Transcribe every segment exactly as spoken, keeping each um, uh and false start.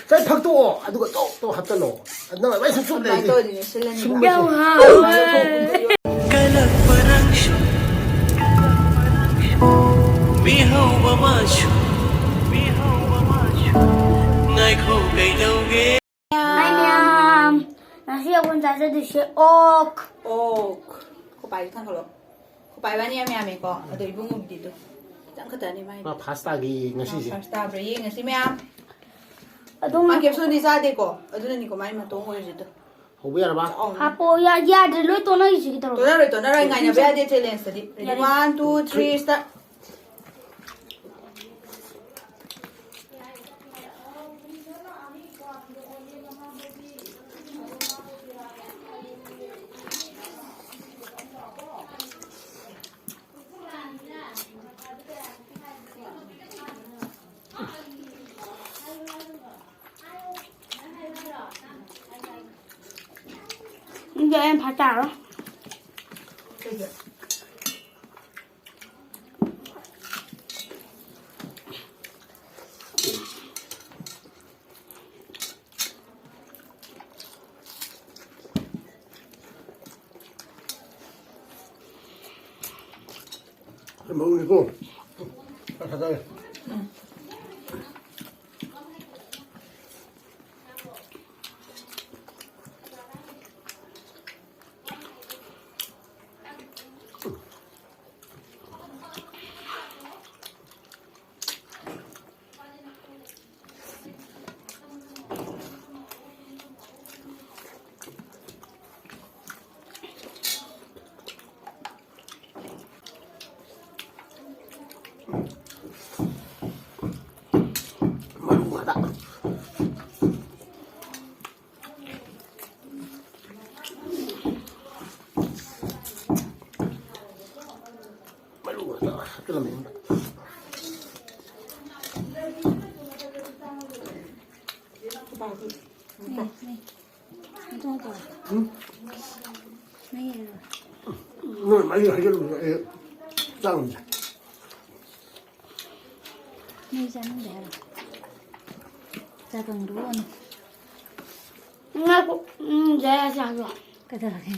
ꯁꯥꯏ ꯐꯛꯇꯣꯛꯑꯣ, ꯑꯗꯨꯒ ꯇꯣꯛ ꯇꯣꯛ ꯍꯥꯞꯆꯜꯂꯣ꯫ ꯅꯪ ꯑꯗꯨꯃꯥꯏꯅ ꯁꯨꯝ ꯁꯨꯝ ꯑꯗꯨꯃꯥꯏꯅ ꯂꯩꯔꯗꯤ꯫ ꯇꯧꯔꯗꯤꯅꯦ ꯁꯤꯜꯂꯅꯤꯕ꯫ ꯁꯨꯝ ꯌꯥꯝ ꯍꯥꯎꯋꯦ꯫ ꯀꯂꯛꯄ ꯅꯪꯁꯨ, ꯃꯤꯍꯧꯕ ꯃꯥꯁꯨ, ꯃꯤꯍꯧꯕ ꯃꯥꯁꯨ, ꯉꯥꯏꯈꯣ ꯀꯩꯗꯧꯒꯦ? ꯍꯥꯏ ꯃꯌꯥꯝ, ꯉꯁꯤ ꯑꯩꯈꯣꯏꯅ ꯆꯥꯖꯗꯣꯏꯁꯦ ꯑꯣꯛ꯫ ꯑꯣꯛ꯫ ꯈꯣꯄꯥꯏꯁꯦ ꯊꯥꯡꯒꯠꯂꯣ꯫ ꯈꯣꯄꯥꯏ ꯏꯕꯥꯅꯤ ꯌꯥꯝ ꯌꯥꯝꯃꯦꯀꯣ꯫ ꯑꯗꯣ ꯏꯕꯨꯡꯉꯣꯒꯤꯗꯤ ꯑꯗꯨ ꯈꯤꯇꯪ ꯈꯛꯇꯅꯤ ꯃꯥꯏꯗꯤ꯫ ꯃꯥ ꯐꯥꯔꯁ ꯇꯥꯈꯤ ꯉꯁꯤꯁꯦ꯫ ꯐꯥꯔꯁ ꯇꯥꯕ꯭ꯔꯥ ꯌꯦꯡꯉꯁꯤ ꯃꯌꯥꯝ꯫ ꯑꯗꯨꯝ ꯃꯥ ꯀꯦꯞꯁꯨꯜꯗꯤ ꯆꯥꯗꯦꯀꯣ꯫ ꯑꯗꯨꯅꯅꯤꯀꯣ ꯃꯥꯏ ꯃꯇꯣꯡ ꯑꯣꯏꯔꯤꯁꯤꯗꯣ꯫ ꯍꯧꯕ ꯌꯥꯔꯕ? ꯆꯥꯎꯅ꯫ ꯍꯥꯞꯄꯣ꯫ ꯌꯥ-, ꯌꯥꯗ꯭ꯔꯦ, ꯂꯣꯏ ꯇꯣꯛꯅꯈꯤꯁꯤ ꯀꯩꯗꯧꯔꯒꯦ? ꯇꯣꯛꯅꯔꯣꯏ, ꯇꯣꯛꯅꯔꯣꯏ꯫ ꯉꯥꯏꯅꯕ ꯌꯥꯗꯦ ꯆꯦꯂꯦꯟꯖꯇꯗꯤ꯫ ꯔꯦꯗꯤ? ꯌꯥꯔꯦ꯫ One, two, three, start. ꯏꯟꯗꯤ ꯑꯩꯅ ꯐꯠ ꯇꯥꯔꯣ꯫ ꯀꯩꯒꯤ? ꯃꯔꯨꯅꯤꯀꯣ꯫ ꯐꯖꯔꯦ꯫ ꯃꯔꯨ ꯉꯥꯛꯇ꯫ ꯃꯔꯨ ꯉꯥꯛꯇ ꯍꯥꯞꯆꯤꯜꯂꯝꯃꯦ꯫ ꯎꯝ? ꯅꯣꯏ ꯃꯍꯤ ꯍꯩꯖꯤꯜꯂꯨ, ꯑꯩ ꯆꯥꯔꯨꯁꯦ꯫ ꯃꯍꯤ ꯆꯥꯅꯤꯡꯗꯦ ꯍꯥꯏꯔꯣ? ꯆꯥꯛ ꯀꯪꯗ꯭ꯔꯣꯅ꯫ ꯉꯥꯏꯈꯣ꯫ ꯎꯝ, ꯌꯥꯔꯦ, ꯆꯥꯔꯣ꯫ ꯀꯩꯗꯧꯔꯒꯦ?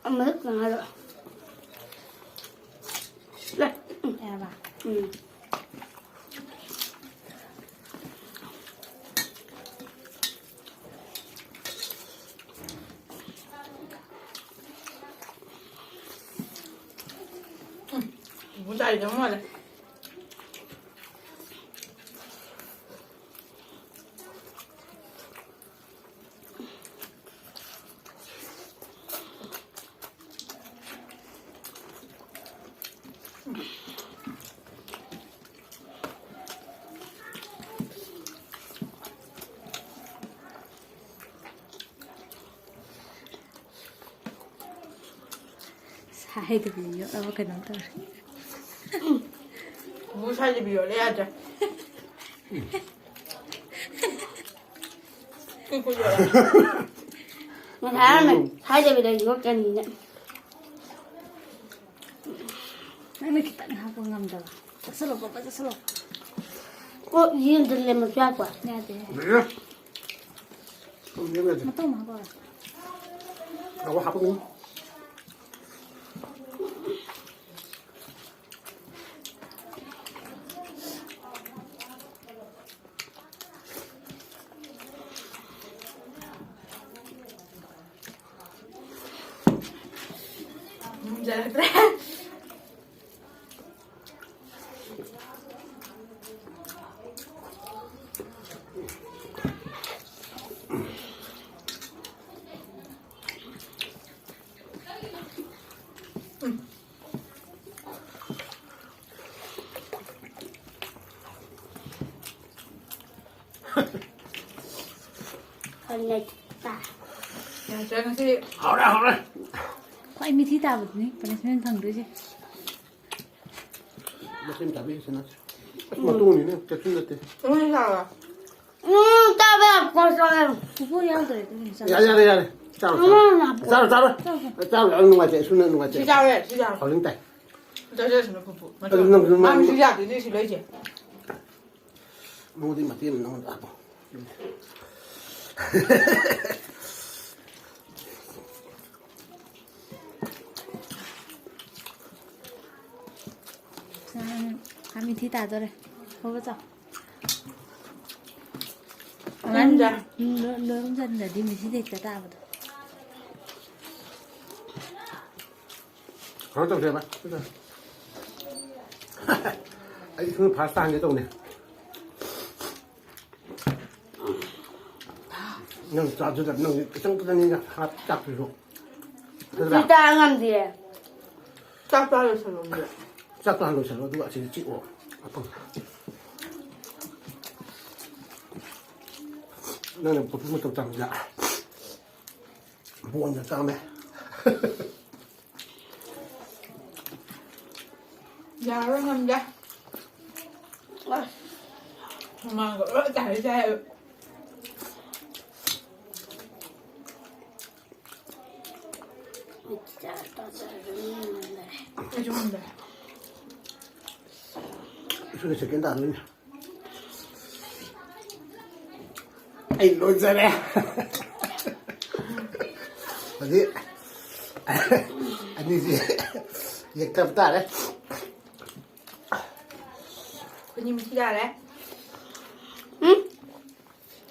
ꯑꯃꯨꯛ ꯉꯥꯏꯔꯣ꯫ ꯂꯦ꯫ ꯌꯥꯔꯕ? ꯎꯝ꯫ ꯎꯝ, ꯆꯥꯏꯗꯧ ꯃꯥꯜꯂꯦ꯫ ꯁꯥꯏꯗꯕꯤ ꯌꯣꯠꯂꯕ ꯀꯩꯅꯣꯝ ꯇꯧꯔꯦ꯫ ꯕꯨ ꯁꯥꯏꯗꯕꯤ ꯌꯣꯠꯂꯦ ꯌꯥꯗ꯭ꯔꯦ꯫ ꯀꯨꯏ ꯀꯨꯏ ꯌꯣꯠꯂꯦ꯫ ꯉꯁꯥꯏ ꯍꯥꯏꯔꯝꯃꯦ, ꯁꯥꯏꯗꯕꯤꯗ ꯌꯣꯠꯀꯅꯤꯅ꯫ ꯅꯪꯅ ꯈꯤꯇꯪ ꯍꯥꯞꯄ ꯉꯝꯗꯕ꯫ ꯆꯥꯁꯤꯜꯂꯣ, ꯄꯞꯄ ꯆꯥꯁꯤꯜꯂꯣ꯫ ꯀꯣ, ꯌꯦꯟꯗ ꯂꯦꯝꯃꯁꯨ ꯌꯥꯏꯀꯣ? ꯌꯥꯗꯦ꯫ ꯂꯩꯔꯦ꯫ ꯃꯇꯨꯝ ꯍꯥꯞꯄꯛꯑꯣ꯫ ꯇꯧꯕ ꯍꯥꯞꯄꯛꯀꯅꯨ꯫ ꯉꯝꯖꯔꯛꯇ꯭ꯔꯦ꯫ ꯌꯥꯗ꯭ꯔꯦ ꯉꯁꯤ꯫ ꯍꯥꯎꯔꯦ, ꯍꯥꯎꯔꯦ꯫ ꯈ꯭ꯋꯥꯏ ꯃꯤꯊꯤ ꯇꯥꯕꯗꯨꯅꯤ punishment ꯐꯪꯗꯣꯏꯁꯦ꯫ ꯃꯁꯤꯃ ꯆꯥꯕꯤꯔꯤꯁꯤ ꯅꯠꯇ꯭ꯔꯦ꯫ ꯃꯇꯨꯡꯅꯤꯅꯦ, ꯀꯩꯁꯨ ꯅꯠꯇꯦ꯫ ꯎꯝ, ꯆꯥꯕ ꯌꯥꯝ ꯀꯣꯁ ꯇꯧꯋꯦ꯫ ꯄꯨꯄꯨ ꯌꯥꯎꯗ꯭ꯔꯦ ꯑꯗꯨꯒꯤꯅꯤ ꯆꯥꯕ꯫ ꯌꯥꯔꯦ, ꯌꯥꯔꯦ, ꯌꯥꯔꯦ꯫ ꯆꯥꯔꯣ, ꯎꯝ, ꯆꯥꯔꯣ꯫ ꯆꯥꯔꯣ, ꯆꯥꯔꯣ꯫ ꯆꯥꯔꯣ, ꯌꯥꯝ ꯅꯨꯡꯉꯥꯏꯇꯦ, ꯁꯨꯅ ꯅꯨꯡꯉꯥꯏꯇꯦ꯫ ꯁꯤ ꯆꯥꯔꯣ, ꯁꯤ ꯆꯥꯔꯣ꯫ ꯍꯧꯖꯤꯛ ꯇꯥꯏ꯫ ꯆꯥꯖꯔꯁꯅꯨ ꯄꯨꯄꯨ꯫ ꯑꯗꯨ ꯅꯪꯁꯨ ꯃꯥ ꯃꯥ ꯁꯤ ꯌꯥꯗꯣꯏꯅꯦ ꯁꯤ ꯂꯩꯁꯦ꯫ ꯃꯉꯣꯟꯗ ꯃꯇꯦꯛ ꯑꯃ ꯅꯉꯣꯟꯗ ꯍꯥꯞꯄꯣ꯫ ꯎꯝ, ꯃꯤꯊꯤ ꯇꯥꯗꯣꯔꯦ꯫ ꯍꯣꯕ ꯆꯥꯎ꯫ ꯂꯣꯏꯔꯝꯗ꯭ꯔꯦ꯫ ꯎꯝ, ꯂꯣꯏ-, ꯂꯣꯏꯔꯝꯗ꯭ꯔꯗꯤ ꯃꯤꯊꯤꯗ ꯍꯦꯛꯇ ꯇꯥꯕꯗꯣ꯫ ꯀꯩꯅꯣ ꯇꯧꯁꯦꯕ꯫ ꯑꯩ ꯏꯁꯤꯡ ꯐꯥꯔꯁ ꯇꯥꯍꯟꯒꯦ ꯇꯧꯅꯦ꯫ ꯅꯪ ꯆꯥꯗꯨꯗ ꯅꯪ ꯈꯤꯇꯪ ꯈꯤꯇꯪꯅꯤꯅ ꯍꯥꯞ ꯆꯥꯛꯇꯨꯁꯨ꯫ ꯅꯠꯇ꯭ꯔꯥ? ꯁꯤ ꯆꯥ ꯉꯝꯗꯤꯌꯦ꯫ ꯆꯥꯛ ꯆꯥ ꯂꯣꯏꯁꯜꯂꯣ ꯑꯗꯨꯗꯤ꯫ ꯆꯥꯛꯇꯣ ꯍꯥꯟꯅ ꯂꯣꯏꯁꯜꯂꯣ, ꯑꯗꯨꯒ ꯑꯁꯤꯗ ꯆꯤꯛꯑꯣ꯫ ꯅꯪꯅ ꯄꯣꯠꯇꯨ ꯃꯇꯧ ꯇꯝꯃꯤꯗ꯫ ꯕꯣꯟꯗ ꯆꯥꯝꯃꯦ꯫ ꯌꯥꯔꯣꯏ, ꯉꯝꯗꯦ꯫ ꯑꯁ꯫ ꯍꯨꯃꯥꯡꯒ ꯂꯣꯏ ꯇꯥꯔꯦ ꯆꯥꯏ꯫ ꯑꯩꯁꯨ ꯉꯝꯗꯦ꯫ ꯏꯁꯨꯅ ꯁꯦꯀꯦꯟ ꯇꯥꯗꯣꯏꯅꯦ꯫ ꯑꯩ ꯂꯣꯏꯖꯔꯦ꯫ ꯍꯧꯖꯤꯛ ꯑꯅꯤꯁꯤ ꯌꯦꯛꯊꯕ ꯇꯥꯔꯦ꯫ ꯑꯩꯈꯣꯏꯅꯤ ꯃꯤꯊꯤ ꯇꯥꯔꯦ꯫ ꯎꯝ꯫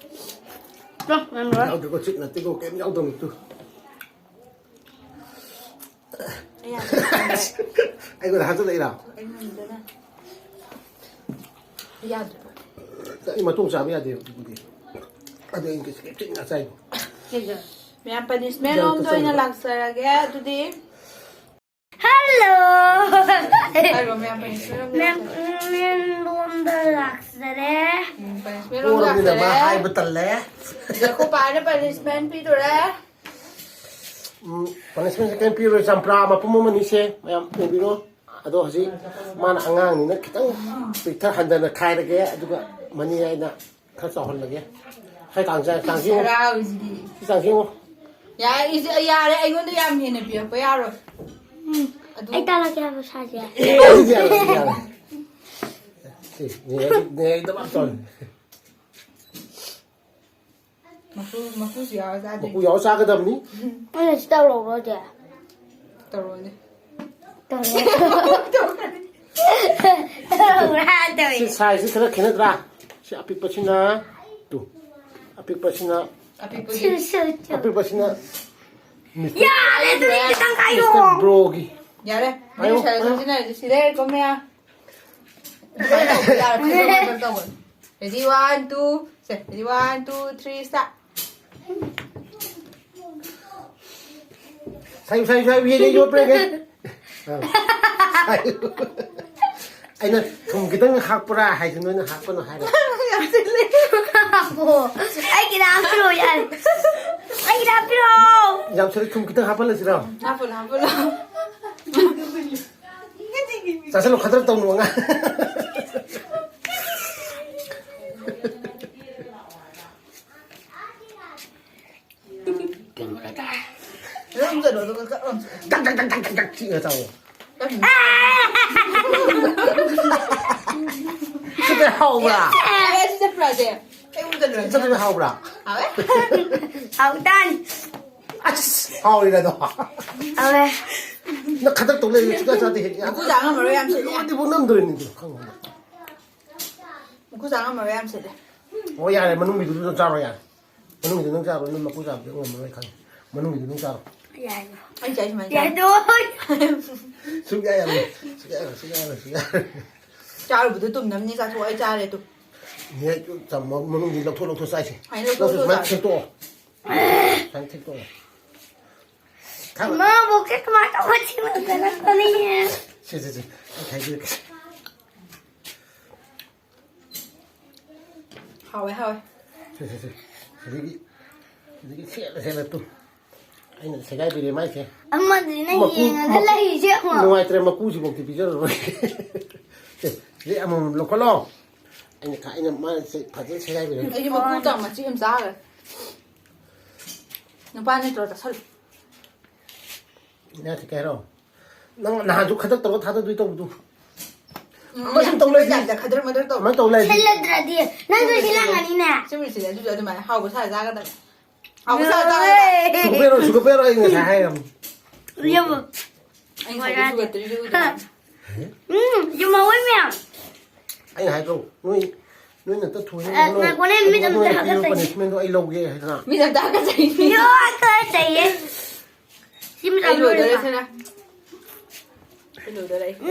ꯆꯣ, ꯌꯥꯝ ꯂꯣꯏꯔꯦ꯫ ꯌꯥꯎꯗꯦꯀꯣ, ꯆꯤꯛ ꯅꯠꯇꯦꯀꯣ, ꯀꯩꯝ ꯌꯥꯎꯗꯕꯅꯤꯀꯣ꯫ ꯑꯩ ꯌꯥꯗꯦ꯫ ꯑꯩꯉꯣꯟꯗ ꯍꯥꯞꯆꯜꯂꯛꯏꯔꯣ? ꯑꯩꯉꯣꯟꯗꯅ꯫ ꯌꯥꯗ꯭ꯔꯦ꯫ ꯑꯩ ꯃꯇꯣꯡ ꯆꯥꯕ ꯌꯥꯗꯦꯕ ꯑꯗꯨꯗꯤ꯫ ꯑꯗꯨ ꯑꯩꯅ ꯀꯩꯁꯨ ꯀꯩꯝ ꯆꯤꯛꯅ ꯆꯥꯏꯗꯣ꯫ ꯀꯩꯒꯤ? ꯃꯌꯥꯝ ꯄꯅꯤꯁꯃꯦꯟ ꯌꯥꯝ ꯂꯣꯝꯗ ꯑꯣꯏꯅ ꯇꯨꯀꯠꯆꯩꯕ꯫ ꯂꯥꯛꯆꯔꯒꯦ ꯑꯗꯨꯗꯤ꯫ ꯍꯜꯂꯣ! ꯍꯥꯏꯔꯣ, ꯃꯌꯥꯝ ꯄꯅꯤꯁꯃꯦꯟ ꯂꯣꯝꯗ ꯃꯌꯥꯝ ꯂꯥꯛꯆꯔꯒꯦ꯫ ꯂꯣꯝꯗ ꯂꯥꯛꯆꯔꯦ꯫ ꯎꯝ, ꯄꯅꯤꯁꯃꯦꯟ ꯂꯣꯝꯗ ꯄꯣꯔꯕꯅꯤꯅ ꯃꯥ ꯂꯥꯛꯆꯔꯦ꯫ ꯍꯥꯏꯕ ꯇꯜꯂꯦ꯫ ꯑꯗ ꯑꯩꯈꯣꯏ ꯄꯥꯅ ꯄꯅꯤꯁꯃꯦꯟ ꯄꯤꯗꯣꯔꯦ꯫ ꯎꯝ, ꯄꯅꯤꯁꯃꯦꯟꯁꯦ ꯀꯔꯤꯝ ꯄꯤꯔꯣꯏ, ꯆꯝꯄ꯭ꯔꯥ ꯃꯄꯨꯝ ꯑꯃꯅꯤ ꯁꯦ, ꯃꯌꯥꯝ ꯌꯦꯡꯕꯤꯔꯣ꯫ ꯑꯗꯣ ꯍꯧꯖꯤꯛ ꯃꯥꯅ ꯑꯉꯥꯡꯅꯤꯅ ꯈꯤꯇꯪ ꯄꯤꯛꯊꯍꯟꯗꯅ ꯈꯥꯏꯔꯒꯦ, ꯑꯗꯨꯒ ꯃꯅꯤ ꯑꯩꯅ ꯈꯔ ꯆꯥꯎꯍꯜꯂꯒꯦ꯫ ꯈꯔ ꯀꯥꯡꯖ-, ꯀꯥꯡꯖꯤꯡꯉꯣ꯫ ꯍꯔꯥꯎꯔꯤꯁꯤꯗꯤ꯫ ꯁꯤ ꯀꯥꯡꯖꯤꯡꯉꯣ꯫ ꯌꯥꯔꯦ, ꯏꯁ-, ꯌꯥꯔꯦ, ꯑꯩꯉꯣꯟꯗ ꯌꯥꯝ ꯍꯦꯟꯅ ꯄꯤꯔꯛꯄ ꯌꯥꯔꯣꯏ꯫ ꯎꯝ, ꯑꯗꯨ ꯑꯩ ꯇꯥꯔꯛꯀꯦ ꯍꯥꯏꯕ ꯁꯥꯁꯦ꯫ ꯑꯦ, ꯑꯗꯨꯗꯤ ꯌꯥꯔꯣꯏ, ꯑꯗꯨꯗꯤ ꯌꯥꯔꯣꯏ꯫ ꯁꯤ, ꯅꯦ, ꯅꯦ, ꯑꯩ ꯗꯃꯥ ꯇꯧꯔꯦ꯫ ꯃꯀꯨ ꯃꯀꯨꯁꯨ ꯌꯥꯎꯔ ꯆꯥꯗꯣꯏꯅꯤ꯫ ꯃꯀꯨ ꯌꯥꯎꯔ ꯆꯥꯒꯗꯕꯅꯤ꯫ ꯑꯩꯅ ꯁꯤ ꯇꯧꯔꯛꯎꯔꯣ ꯍꯧꯖꯤꯛ? ꯇꯧꯔꯣꯅꯦ꯫ ꯇꯧꯔꯛꯎꯔꯥ? ꯇꯧꯔꯛꯎꯔꯥ? ꯁꯤ ꯇꯧꯔꯛꯎꯔꯥ? ꯁꯥꯏꯖꯁꯤ ꯈꯔ ꯈꯦꯠꯅꯗ꯭ꯔꯥ? ꯁꯤ ꯑꯄꯤꯛꯄꯁꯤꯅ ꯇꯨ, ꯑꯄꯤꯛꯄꯁꯤꯅ ꯑꯄꯤꯛꯄꯒꯤ꯫ ꯁꯨ, ꯁꯨ, ꯁꯨ. ꯑꯄꯤꯛꯄꯁꯤꯅ ꯌꯥꯔꯦ, ꯑꯗꯨꯗꯤ ꯈꯤꯇꯪ ꯈꯥꯏꯌꯣ. ꯕ꯭ꯔꯣꯒꯤ꯫ ꯌꯥꯔꯦ꯫ ꯄꯥꯏꯌꯣ, ꯃꯤꯅ ꯁꯥꯏꯖ ꯄꯥꯏꯌꯣ꯫ ꯁꯤꯖꯤꯟꯅꯔꯁꯦ꯫ ꯁꯤ ꯂꯩꯔꯦꯀꯣ ꯃꯌꯥ꯫ ꯑꯗꯨꯃꯥꯏꯅ ꯇꯧꯕ ꯌꯥꯔꯣꯏ꯫ ꯈꯖꯤꯛ ꯈꯖꯛ ꯇꯧꯕ꯫ Ready, one, two, ꯁꯦ, ready, one, two, three, start. ꯁꯥꯏꯌꯨ, ꯁꯥꯏꯌꯨ, ꯁꯥꯏꯌꯨ, ꯌꯦꯡꯒꯦ, ꯌꯣꯠꯄ꯭ꯔꯥ ꯌꯦꯡꯒꯦ꯫ ꯑꯥ. ꯁꯥꯏꯌꯨ꯫ ꯑꯩꯅ ꯊꯨꯝ ꯈꯤꯇꯪ ꯍꯥꯞꯄ꯭ꯔꯥ ꯍꯥꯏꯁꯦ, ꯅꯣꯏꯅ ꯍꯥꯞꯄꯅꯨ ꯍꯥꯏꯔꯦ꯫ ꯑꯣ, ꯑꯩꯒꯤꯗ ꯍꯥꯞꯄꯤꯔꯣ, ꯌꯥꯔꯦ. ꯑꯩꯒꯤꯗ ꯍꯥꯞꯄꯤꯔꯣ. ꯌꯥꯝ ꯁꯥꯔꯦ, ꯊꯨꯝ ꯈꯤꯇꯪ ꯍꯥꯞꯍꯜꯂꯁꯤꯔꯣ? ꯍꯥꯞꯄꯨꯂꯣ, ꯍꯥꯞꯄꯨꯂꯣ꯫ ꯆꯥꯁꯤꯜꯂꯣ, ꯈꯗ꯭ꯔꯛ ꯇꯧꯅꯨ ꯑꯉꯥꯡ꯫ ꯑꯗꯨꯝ ꯆꯠꯂꯣ, ꯑꯗꯨꯒ ꯀꯛ ꯂꯥꯎ ꯆꯠꯂꯣ꯫ ꯇꯛ, ꯇꯛ, ꯇꯛ, ꯇꯛ, ꯇꯛ, ꯇꯛ ꯆꯤꯛꯑ ꯆꯥꯎꯋꯣ꯫ ꯆꯠꯄ ꯍꯥꯎꯕ꯭ꯔꯥ? ꯑꯦ, ꯁꯤ ꯆꯠꯄ꯭ꯔꯥ, ꯁꯦ? ꯑꯩ ꯑꯃꯨꯛ ꯆꯠꯂꯨꯔꯦ꯫ ꯆꯠꯄ ꯍꯥꯎꯕ꯭ꯔꯥ? ꯍꯥꯎꯋꯦ꯫ ꯍꯥꯎꯇꯥꯟ. ꯑꯁ, ꯍꯥꯎꯔꯤꯔ ꯑꯗꯣ? ꯍꯥꯎꯋꯦ. ꯅꯪ ꯈꯗꯛ ꯇꯧ ꯂꯩꯔꯦ, ꯁꯨꯡꯆꯥ ꯆꯥꯗꯦ ꯍꯦꯛ꯫ ꯃꯀꯨ ꯆꯥ ꯉꯝꯃꯔꯣꯏ, ꯌꯥꯝ ꯁꯤꯜꯂꯦ꯫ ꯂꯣꯏꯗ꯭ꯔꯤꯕꯧ ꯅꯝꯗꯣꯏꯅꯤ ꯑꯗꯨ, ꯈꯪꯉꯣ꯫ ꯃꯀꯨ ꯆꯥ ꯉꯝꯃꯔꯣꯏ, ꯌꯥꯝ ꯁꯤꯜꯂꯦ꯫ ꯑꯣ, ꯌꯥꯔꯦ, ꯃꯅꯨꯡꯒꯤꯗꯨꯗꯤ ꯑꯗꯨꯝ ꯆꯥꯔꯣ, ꯌꯥꯔꯦ꯫ ꯃꯅꯨꯡꯒꯤꯗꯨ ꯅꯪ ꯆꯥꯔꯣ, ꯅꯪ ꯃꯀꯨ ꯆꯥꯕꯗꯤ ꯉꯝꯃꯔꯣꯏ ꯈꯪꯉꯦ꯫ ꯃꯅꯨꯡꯒꯤꯗꯨ ꯑꯗꯨꯝ ꯆꯥꯔꯣ꯫ ꯌꯥꯏ. ꯑꯩ ꯆꯥꯏ ꯁꯨꯃꯥꯏꯅ ꯆꯥꯏ꯫ ꯌꯥꯏꯗꯣ. ꯁꯨꯡꯌꯥ ꯌꯥꯔꯣꯏ, ꯁꯨꯡꯌꯥ ꯌꯥꯔꯣꯏ, ꯁꯨꯡꯌꯥ ꯌꯥꯔꯣꯏ, ꯁꯨꯡꯌꯥ ꯌꯥꯔꯣꯏ꯫ ꯆꯥꯔꯨꯕꯗꯣ ꯇꯨꯝꯅꯕꯅꯤ ꯆꯥꯊꯣꯛ, ꯑꯩ ꯆꯥꯔꯦ ꯇꯨ꯫ ꯅꯦ, ꯆꯝꯃ-, ꯃꯅꯨꯡꯒꯤ ꯂꯧꯊꯣꯛ, ꯂꯧꯊꯣꯛ ꯆꯥꯏꯁꯦ꯫ ꯑꯩ ꯂꯧꯊꯣꯛ, ꯂꯧꯊꯣꯛ, ꯁꯨꯃꯥꯏꯅ ꯂꯧꯊꯣꯛ. ꯊꯦꯡꯇꯣꯛꯑꯣ꯫ ꯁꯨꯃꯥꯏꯅ ꯊꯦꯡꯇꯣꯛꯑꯣ꯫ ꯊꯥꯡ-, ꯃꯥꯕꯨ ꯀꯦꯛ ꯀꯃꯥꯏꯅ ꯇꯧꯕ ꯊꯤꯕ ꯅꯠꯇꯅ. ꯁꯦ, ꯁꯦ, ꯁꯦ, ꯑꯩ ꯈꯥꯏꯕꯤꯔꯛꯀꯦ꯫ ꯍꯥꯎꯋꯦ, ꯍꯥꯎꯋꯦ꯫ ꯁꯦ, ꯁꯦ, ꯁꯦ, ꯁꯤꯗꯒꯤ, ꯁꯤꯗꯒꯤ ꯁꯦꯠꯂ, ꯁꯦꯠꯂ ꯇꯨ꯫ ꯑꯩꯅ ꯁꯦꯒꯥꯏꯕꯤꯔꯦ ꯃꯥꯏꯁꯦ꯫ ꯑꯃꯗꯨꯅ ꯃꯀꯨ-, ꯌꯦꯡꯉꯒ ꯂꯩꯔꯤꯁꯦ ꯌꯦꯡꯉꯣ. ꯅꯨꯡꯉꯥꯏꯇ꯭ꯔꯦ, ꯃꯀꯨꯁꯤꯐꯥꯎꯗꯤ ꯄꯤꯖꯔꯔꯣꯏ꯫ ꯁꯦ, ꯁꯤꯗꯩ ꯑꯃꯃꯝ ꯂꯧꯈꯠꯂꯣ꯫ ꯑꯩꯅ ꯈꯥ-, ꯑꯩꯅ ꯃꯥꯁꯦ ꯐꯖꯅ ꯁꯦꯒꯥꯏꯕꯤꯔꯦ꯫ ꯑꯩꯁꯨ ꯃꯀꯨ ꯆꯥꯎ ꯃꯆꯦꯠ ꯑꯃ ꯆꯥꯈ꯭ꯔꯦ꯫ ꯅꯨꯄꯥ ꯅꯠꯇ꯭ꯔꯣ, ꯆꯥꯁꯜꯂꯨ꯫ ꯏꯅꯥꯛꯁꯤ ꯀꯩ ꯍꯥꯏꯔꯣ? ꯅꯪ ꯅꯍꯥꯟꯁꯨ ꯈꯗꯛ ꯇꯧꯔꯒ ꯊꯥꯗꯗꯣꯏ ꯇꯧꯕꯗꯨ꯫ ꯎꯝ, ꯑꯃ ꯁꯨꯝ ꯇꯧ ꯂꯩꯔꯗꯤ꯫ ꯌꯥꯝ ꯈꯗꯔ ꯃꯗꯔ ꯇꯧ꯫ ꯑꯃ ꯇꯧ ꯂꯩꯔꯗꯤ꯫ ꯁꯤꯜꯂꯗ꯭ꯔꯗꯤ ꯅꯪꯁꯨ ꯁꯤꯜꯂꯝꯒꯅꯤꯅꯦ꯫ ꯁꯤꯃꯗꯤ ꯁꯤꯜꯂꯦ, ꯑꯗꯨꯁꯨ ꯑꯗꯨꯃꯥꯏꯅ ꯍꯥꯎꯕ ꯁꯥꯔ ꯆꯥꯒꯗꯕꯅꯤ꯫ ꯍꯥꯎꯕ ꯁꯥꯔ ꯆꯥꯒꯗꯕꯅꯤ꯫ ꯁꯨꯒꯄꯦꯔꯣ, ꯁꯨꯒꯄꯦꯔꯣ, ꯑꯩ ꯉꯁꯥꯏ ꯍꯥꯏꯔꯝꯅꯤ꯫ ꯌꯦꯡꯉꯣ꯫ ꯑꯩ ꯉꯁꯥꯏꯗꯩ ꯁꯨꯒꯠꯇ꯭ꯔꯤꯁꯦ ꯎꯗ꯭ꯔꯣ? ꯎꯝ, ꯌꯨꯝ ꯃꯑꯣꯏ ꯃꯌꯥꯝ꯫ ꯑꯩꯅ ꯍꯥꯏꯗ꯭ꯔꯣ, ꯅꯣꯏ, ꯅꯣꯏꯅ ꯑꯝꯇ ꯊꯣꯏꯅ ꯑ, ꯅꯣꯏ ꯉꯥꯏꯈꯣꯅꯦ, ꯃꯤꯠ ꯑꯝꯇ ꯅꯣꯏꯅ ꯄꯤꯕ ꯍꯥꯀꯠꯆꯩ꯫ Punishmentꯗꯣ ꯑꯩ ꯂꯧꯒꯦ ꯍꯥꯏꯗꯅ꯫ ꯃꯤꯠ ꯑꯝꯇ ꯍꯥꯀꯠꯆꯩ꯫ ꯌꯣ, ꯍꯥꯀꯠꯆꯩꯌꯦ꯫ ꯁꯤ ꯃꯇꯝ ꯑꯩ ꯂꯣꯏꯗꯣꯔꯦ, ꯂꯣꯏꯔꯕ? ꯁꯤꯅ꯫ ꯑꯩ ꯂꯣꯏꯗꯣꯔꯦ, ꯑꯩ꯫ ꯎꯝ꯫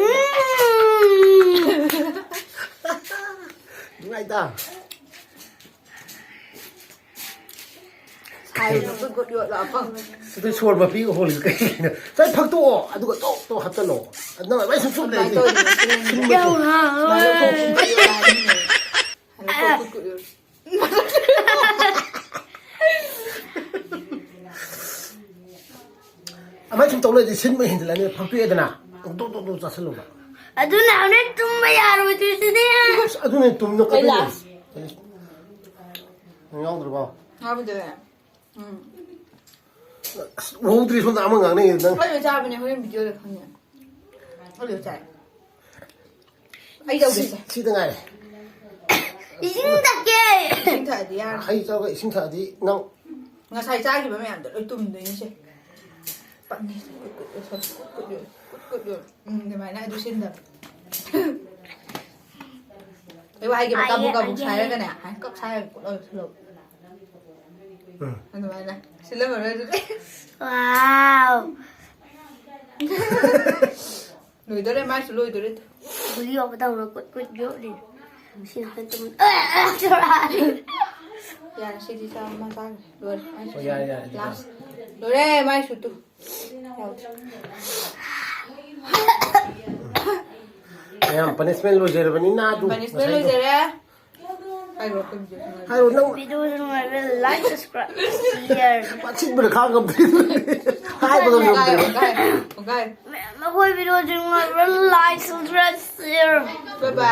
ꯅꯨꯡꯉꯥꯏꯇ꯫ ꯁꯥꯏꯗꯣ ꯒꯨꯠ ꯒꯨꯠ ꯌꯣꯠꯂꯣ, ꯑꯄꯪ꯫ ꯑꯗꯨ ꯁꯣꯔ ꯃꯄꯤꯒ ꯍꯣꯜꯂꯤꯗꯣ ꯀꯩꯒꯤꯅꯣ? ꯁꯥꯏ ꯐꯛꯇꯣꯛꯑꯣ, ꯑꯗꯨꯒ ꯇꯣꯛ ꯇꯣꯛ ꯍꯥꯞꯆꯜꯂꯣ꯫ ꯑꯗꯨ ꯅꯪ ꯑꯗꯨꯃꯥꯏꯅ ꯁꯨꯝ ꯁꯨꯝ ꯑꯗꯨꯃꯥꯏꯅ ꯂꯩꯔꯗꯤ ꯇꯧꯔꯤꯅꯦ, ꯁꯤꯜꯂꯦ꯫ ꯁꯤꯟꯕꯗꯣ꯫ ꯌꯥꯝ ꯍꯥꯎꯋꯦ꯫ ꯁꯨꯃꯥꯏꯅ ꯂꯧꯊꯣꯛ ꯁꯨꯝ ꯇꯣꯛꯑꯣ ꯍꯥꯏꯕꯅꯤꯅꯦ꯫ ꯁꯨꯃꯥꯏꯅ ꯂꯧꯊꯣꯛ ꯒꯨꯠ ꯒꯨꯠ ꯌꯣꯠꯂꯣ꯫ ꯑꯗꯨꯃꯥꯏꯅ ꯁꯨꯝ ꯇꯧ ꯂꯩꯔꯗꯤ ꯁꯤꯟꯕ ꯍꯦꯟꯖꯤꯜꯂꯅꯤ, ꯐꯛꯇꯣꯛꯑꯦꯗꯅ꯫ ꯇꯣꯛ ꯇꯣꯛ ꯇꯣꯛ ꯆꯥꯁꯤꯜꯂꯨꯕ꯫ ꯑꯗꯨꯅ ꯍꯣꯔꯦꯟ ꯇꯨꯝꯕ ꯌꯥꯔꯣꯏꯗꯣꯏꯁꯤꯗꯤ꯫ ꯑꯁ, ꯑꯗꯨꯅꯦ ꯇꯨꯝꯅ ꯑꯩ ꯀꯞꯄꯤꯅꯦ꯫ Last꯫ ꯅꯪ ꯌꯥꯎꯗ꯭ꯔꯕꯣ? ꯌꯥꯎꯗ꯭ꯔꯦ꯫ ꯎꯝ꯫ ꯑꯁ, ꯎꯍꯧꯗ꯭ꯔꯤ, ꯁꯣꯝꯗ ꯑꯃ ꯉꯥꯡꯅꯩ ꯅꯪ꯫ ꯑꯩ ꯂꯣꯏ ꯆꯥꯕꯅꯦ, ꯍꯣꯔꯦꯟ video ꯗ ꯈꯪꯅꯤ꯫ ꯑꯩ ꯂꯣꯏ ꯆꯥꯏ꯫ ꯑꯩ ꯇꯧꯒꯦꯁꯦ꯫ ꯁꯤ-, ꯁꯤꯗ ꯉꯥꯏꯔꯦ꯫ ꯏꯁꯤꯡ ꯊꯛꯀꯦ꯫ ꯏꯁꯤꯡ ꯊꯛꯑꯗꯤ ꯌꯥꯔꯣꯏ꯫ ꯍꯩ ꯆꯥꯕ ꯏꯁꯤꯡ ꯊꯛꯑꯗꯤ ꯅꯪ ꯉꯁꯥꯏ ꯆꯥꯈꯤꯕ ꯃꯌꯥꯝꯗꯣ ꯂꯣꯏ ꯇꯨꯝꯗꯣꯏꯅꯤꯁꯦ꯫ ꯄꯠꯅꯤ꯫ ꯀꯨꯠ ꯀꯨꯠ ꯌꯣꯠꯁꯜꯂꯣ, ꯀꯨꯠ ꯀꯨꯠ ꯌꯣꯠ-, ꯀꯨꯠ ꯀꯨꯠ ꯌꯣꯠ-, ꯎꯝ, ꯑꯗꯨꯃꯥꯏꯅ ꯑꯗꯨ ꯁꯤꯟꯗꯕ꯫ ꯑꯩ ꯋꯥ ꯍꯥꯏꯒꯦꯕ, ꯀꯥꯕꯨꯛ ꯀꯥꯕꯨꯛ ꯁꯥꯏꯔꯒꯅꯦ, ꯍꯥꯏ ꯀꯞ ꯁꯥꯏꯔꯒ ꯀꯨꯠ ꯌꯣꯠꯁꯜꯂꯣ꯫ ꯎꯝ꯫ ꯑꯗꯨꯃꯥꯏꯅ꯫ ꯁꯤꯜꯂꯝꯃꯔꯣꯏ ꯑꯗꯨꯗꯤ꯫ Wow꯫ ꯂꯣꯏꯗꯣꯔꯦ, ꯃꯥꯏꯁꯨ ꯂꯣꯏꯗꯣꯔꯦ꯫ ꯒꯨꯂꯤ ꯌꯣꯠꯄꯗꯧꯅ ꯀꯨꯠ ꯀꯨꯠ ꯌꯣꯠꯂꯤ꯫ ꯁꯤꯅ ꯍꯟ ꯇꯨꯝ-, ꯌꯥꯔꯦ, ꯁꯤꯗꯤ ꯆꯥꯕ ꯃꯥ ꯆꯥꯈ꯭ꯔꯦ꯫ ꯂꯣꯏꯔꯦ, ꯃꯥꯏꯁꯨ꯫ ꯑꯣ, ꯌꯥꯔꯦ, ꯌꯥꯔꯦ, ꯑꯗꯨꯗꯤ꯫ Last꯫ ꯂꯣꯏꯔꯦ, ꯃꯥꯏꯁꯨ ꯇꯨ꯫ ꯌꯥꯎꯗ꯭ꯔꯦ꯫ ꯃꯌꯥꯝ, punishment ꯂꯣꯏꯖꯔꯕꯅꯤꯅ ꯑꯗꯨ punishment ꯉꯁꯥꯏꯗꯣ꯫ ꯂꯣꯏꯖꯔꯦ꯫ ꯍꯥꯏꯔꯣ, ꯑꯩꯈꯣꯏ ꯍꯧꯖꯤꯛ꯫ ꯍꯥꯏꯔꯣ, ꯅꯪ꯫ Video ꯅꯨꯡꯉꯥꯏꯕ like, subscribe, share꯫ ꯄꯥꯠꯁꯤꯟꯕꯗ ꯈꯥꯡ ꯉꯝꯗꯦ꯫ ꯍꯥꯏꯕ ꯉꯝꯗꯦ꯫ ꯍꯥꯏꯔꯣ, ꯍꯥꯏꯔꯣ, ꯍꯥꯏꯔꯣ꯫ ꯃꯌꯥꯝ, ꯑꯩꯈꯣꯏ video ꯅꯨꯡꯉꯥꯏꯕ like, subscribe, share꯫ Bye bye꯫